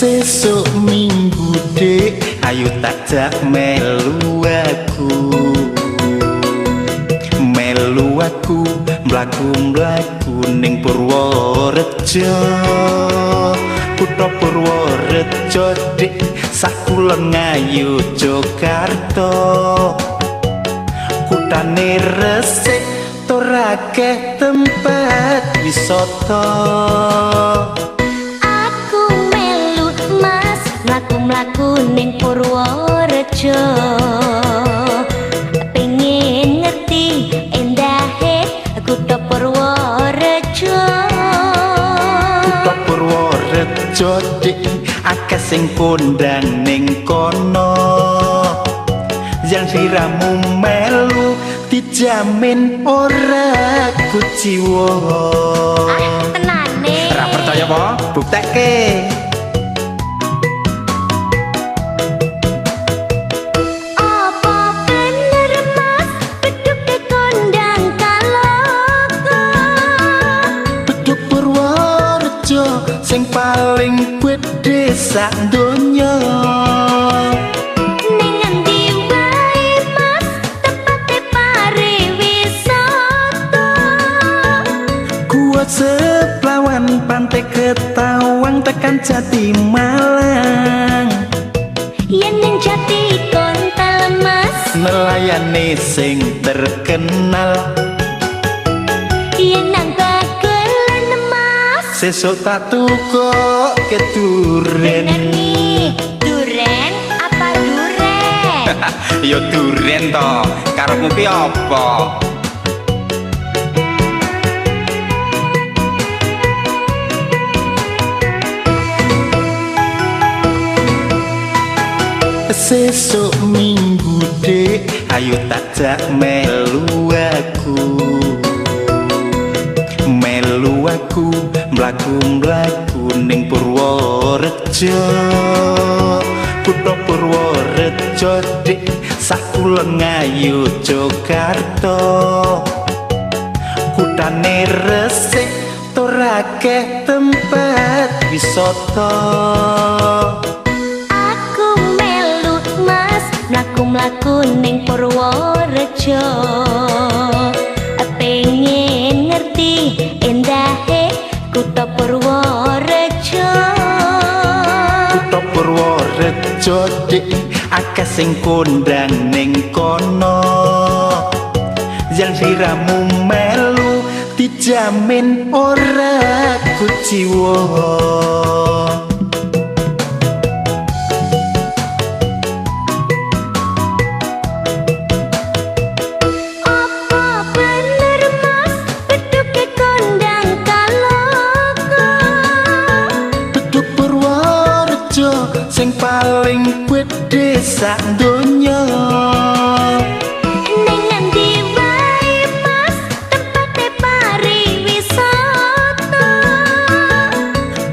Sesuk Minggu Dik, ayo tak jak melu aku. Melu aku mlaku-mlaku ning Purworejo. Kutha Purworejo Dik, sakulon ngayu Jakarta. Kutane resik tur akeh tempat wisata. Aku melu Mas mlaku-mlaku ning Purworejo. Pengen ngerti endahe kutha Purworejo. Kutha Purworejo Dik, akeh sing kondang ning kono. Yen siramu melu dijamin ora kuciwa. Ah, tenane. Ora percaya apa? Buktekke. Apa bener Mas bedhuke kondang kaloka? Bedhuk Purworejo sing paling gedhe sak donya. Ning endi wae Mas tempate pariwisata? Gua Seplawan, Pantai Ketawang, tekan Jati Malang. Yen ning Jati Kontal Mas, Nelayane sing terkenal. Yen nang Bagelen Mas, Sesuk tak tukokke duren. Bener nih, duren apa duren? Ya duren to, karepmu ki apa? Sesuk Minggu Dik, ayo tak jak melu aku. Melu aku mlaku-mlaku ning Purworejo. Kutha Purworejo Dik, sakulon ngayu Jakarta. Kutane resik tur akeh tempat wisata. Aku melu Mas mlaku-mlaku ning Purworejo. Pengen ngerti endahe kutha Purworejo. Kutha Purworejo Dik, akeh sing kondang ning kono. Yen siramu melu dijamin ora kuciwa. Apa bener Mas bedhuke kondang kaloka? Bedhuk Purworejo sing paling gedhe sak donya. Ning endi wae Mas tempate pariwisata?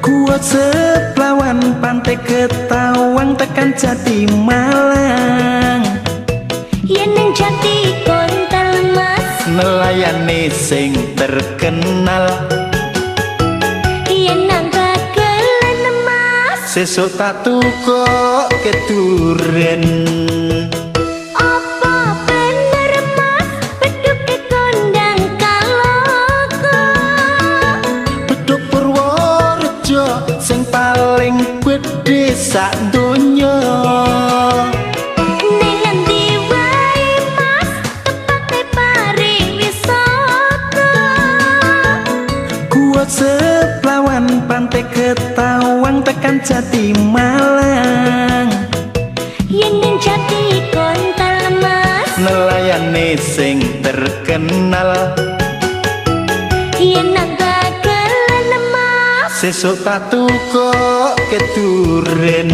Gua Seplawan, Pantai Ketawang, tekan Jati Malang. Yen ning Jati Kontal Mas, Nelayane sing terkenal. Yen nang Bagelen Mas, Sesuk tak tukokke duren. Apa bener Mas bedhuke kondang kaloka? Bedhuk Purworejo sing paling gedhe sak donya. Ning endi wae Mas tempate pariwisata? Gua Seplawan, Pantai Ketawang, tekan Jati Malang. Yen ning Jati Kontal Mas, Nelayane sing terkenal. Yen nang Bagelen Mas, Sesuk tak tukokke duren.